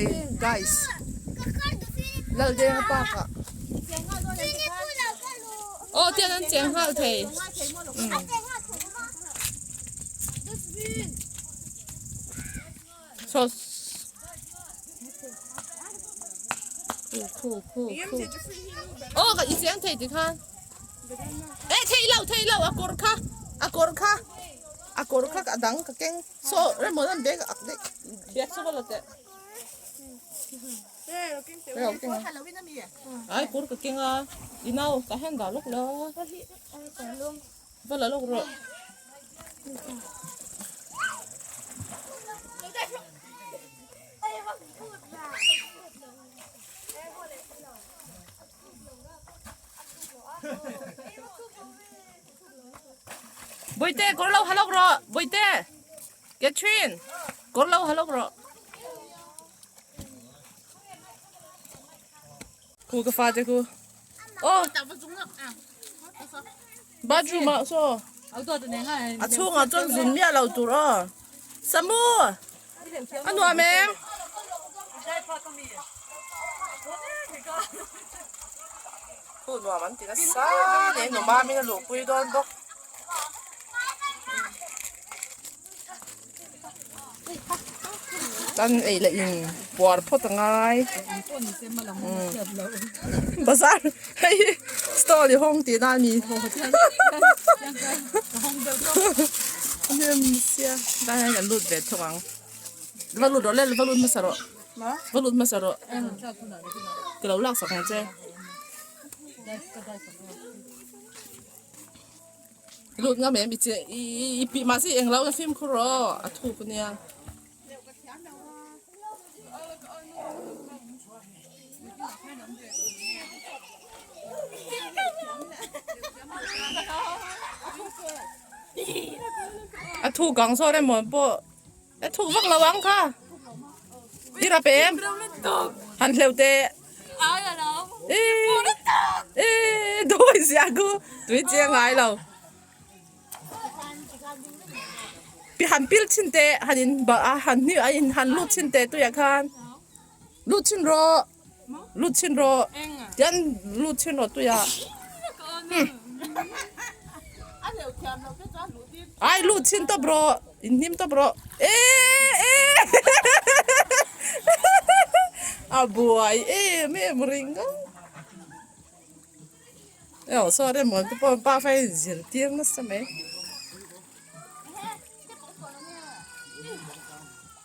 hei guys Laldenga park ah aw tian an cheng nghal thei saw khu khu khu aw ka i cheng thei tikhan e thei lo thei lo a kawr kha a kawr kha a kawr kha a dang ka keng saw remaw an bag ak daih bag saw va la teh ai kawr ka keng a i nau ka hen dah lawk lo va la lawk rawh. Bawihte kawr lo ha lawk rawh Bawihte Catherine kawr lo ha lawk rawh Khu ka fate khu aw bathroom ah saw a chhungah chuan zun miah lo tur aw Samu a nuam em. Khu nuam an ti nasa hle nu mamin a luhpui dawn bawk. Tan ei leh in puar phawt a ngai bazar hei hi stall i hawng tihna a ni hnem sia tlai hian kan lut ve thung ang va lut rawh le va lut hmasa rawh va lut hmasa rawh ka lo laksak ang che. Lut ngam em i che i pih mahse i englo na fimkhur rawh a thuk ania. A thuk ang sawn emaw pawh a thuk vak lo ang kha i rap em han hleuh teh ih dawi zia ku tui chiang ngai lo pi han pil chhin teh han in bah a han hnih a in han lut chhin teh tuiah khan lut chhin rawh lut chhin rawh tian lut chhin rawh tuiah ai lut chhin tawp rawh in hnim tawp rawh eh eh a buai em em ring a Eo saw rem te pawh pa fa in zirtir nasa mai.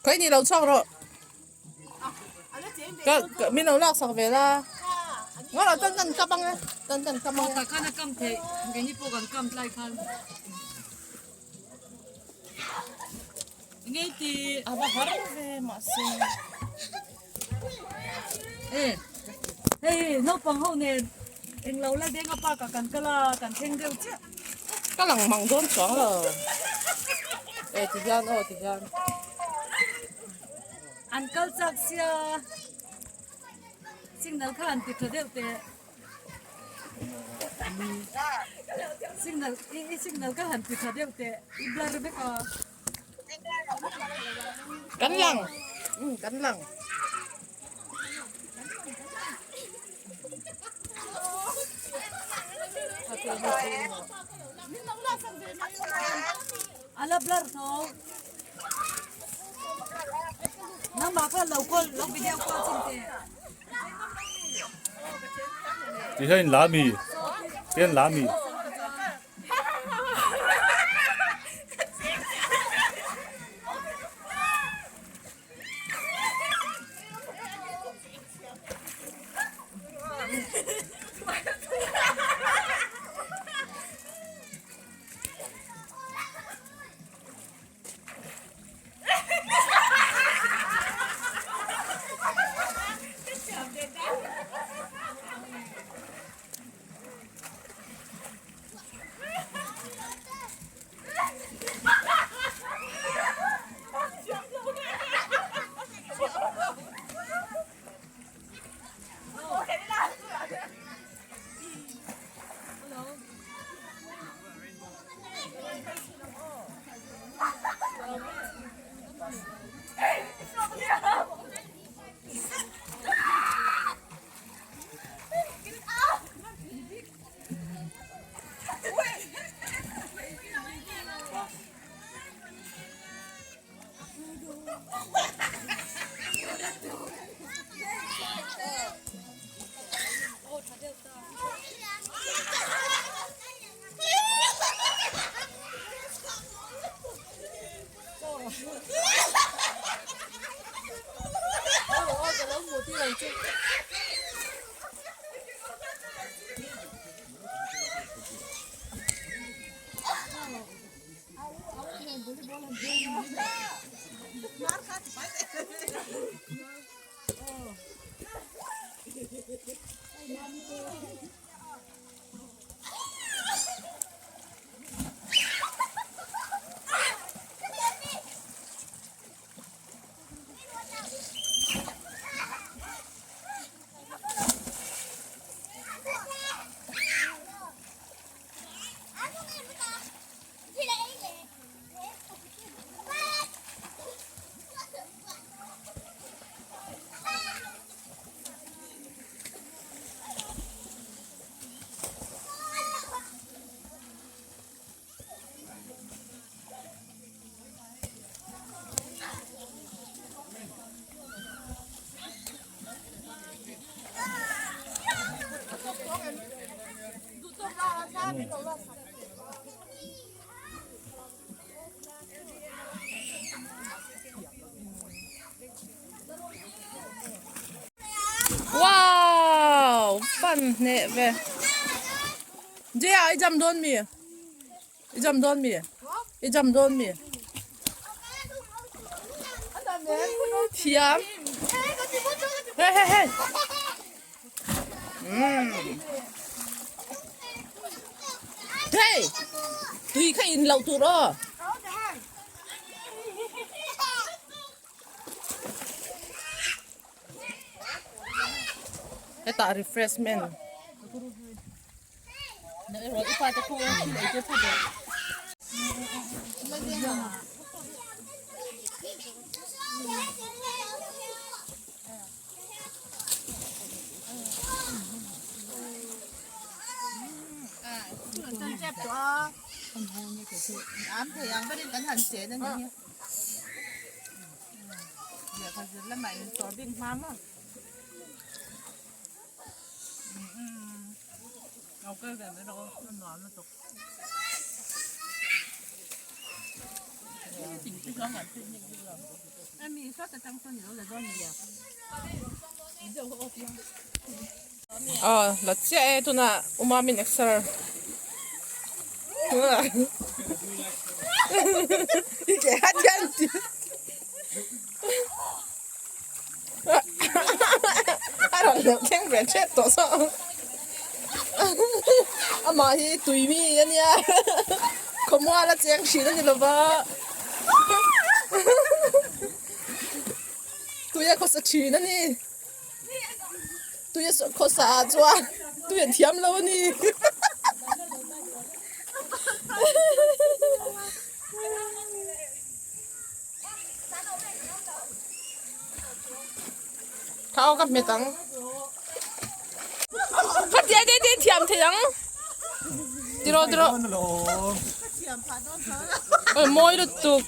Khawi ni lo chhuak rawh. Ka ka min lo lak sak ve la. Ngaw lo tan kan kap ang e. Tan kan kap ang e. Ka khan a kam theih. Keini pawh kan kam tlai khan. Ngei ti. A va har ve mahse. E hei naupang ho nen englo la denga park ah kan kal a kan thleng deuh chiah. Ka lang mang dawn chuang lo. E ti hian aw ti hian. An kal chak sia signal kha an ti tha deuh teh. Signal i signal kha han ti tha deuh teh i blur vek a. Kan lang kan lang. A la blur tho. Nangmah kha lo call lo video call chin teh. Ti hian in la mi ti hian la mi. tir ang che. Wow! Fan hneh ve. Jia i jam dawn mi? I jam dawn mi? I jam dawn mi? Thiam. Hey hey hey. Hey! Tui kha in loh tur aw. Hetah refreshment. Aw la chiah e tunah umamin exer i ke hat hian ti a rawn hleuh thleng ve tep tawh saw amah hi tui mi a nia khawmual a cheng thin a ni lova tui a khawsa thin a ni tui a khawsa ah chuan tui a thiam lo a ni. Thau ka hmet ang. Ka tia tia tia thiam thei ang. Tiro tiro. Oi mawi lutuk.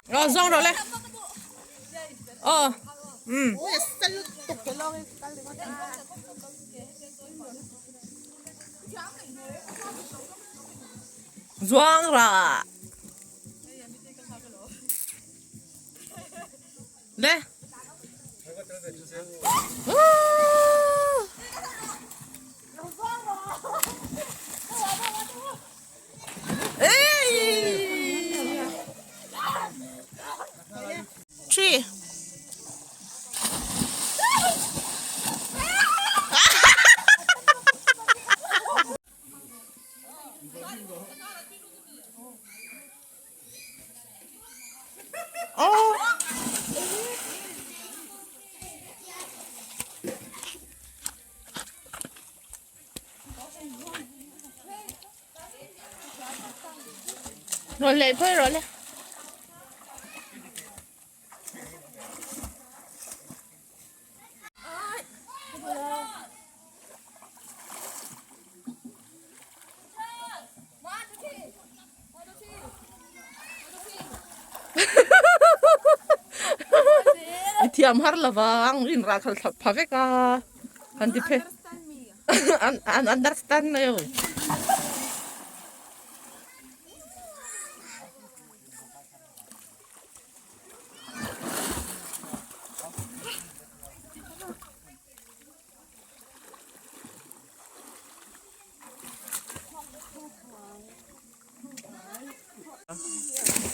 Rồi xong rồi lên. Ờ. Ừ. Zuang ra. Le. Tree. Aw. Rawn leh phei rawh le. I thiam har lovang in rah khalh thlap pha vek a han ti phei an understand mai aw.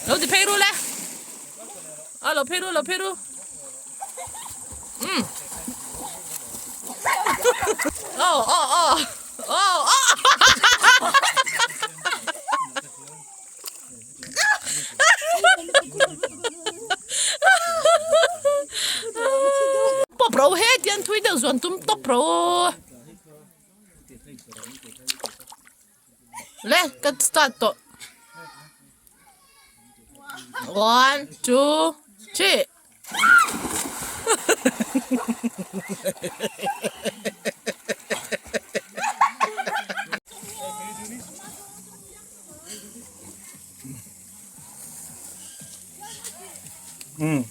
Lo ti phei ru le. A lo phei ru lo phei ru. Um. Oh oh oh. Oh oh. Pawp ro he tian thui deuh zuan tum tawp ro. Le ka start tawh. One, two, three. Um.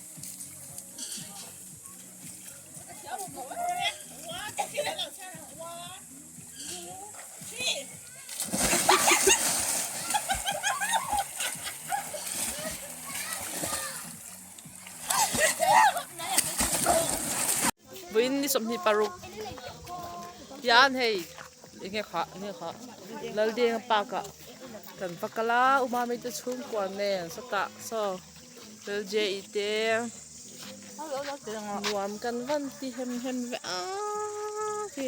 Vawiin ni 26 hian hei enge kha enge kha Laldenga park ah kan va kal a Umami te chhungkua nen sawtah saw Lalje-i te nuam kan van ti hem hem ve a khi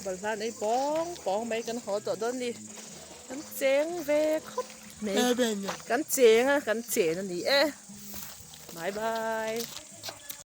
balhla nei pawng pawng mai kan haw tawh dawn a ni kan cheng ve khawp mai kan cheng a kan chen a ni e bye bye.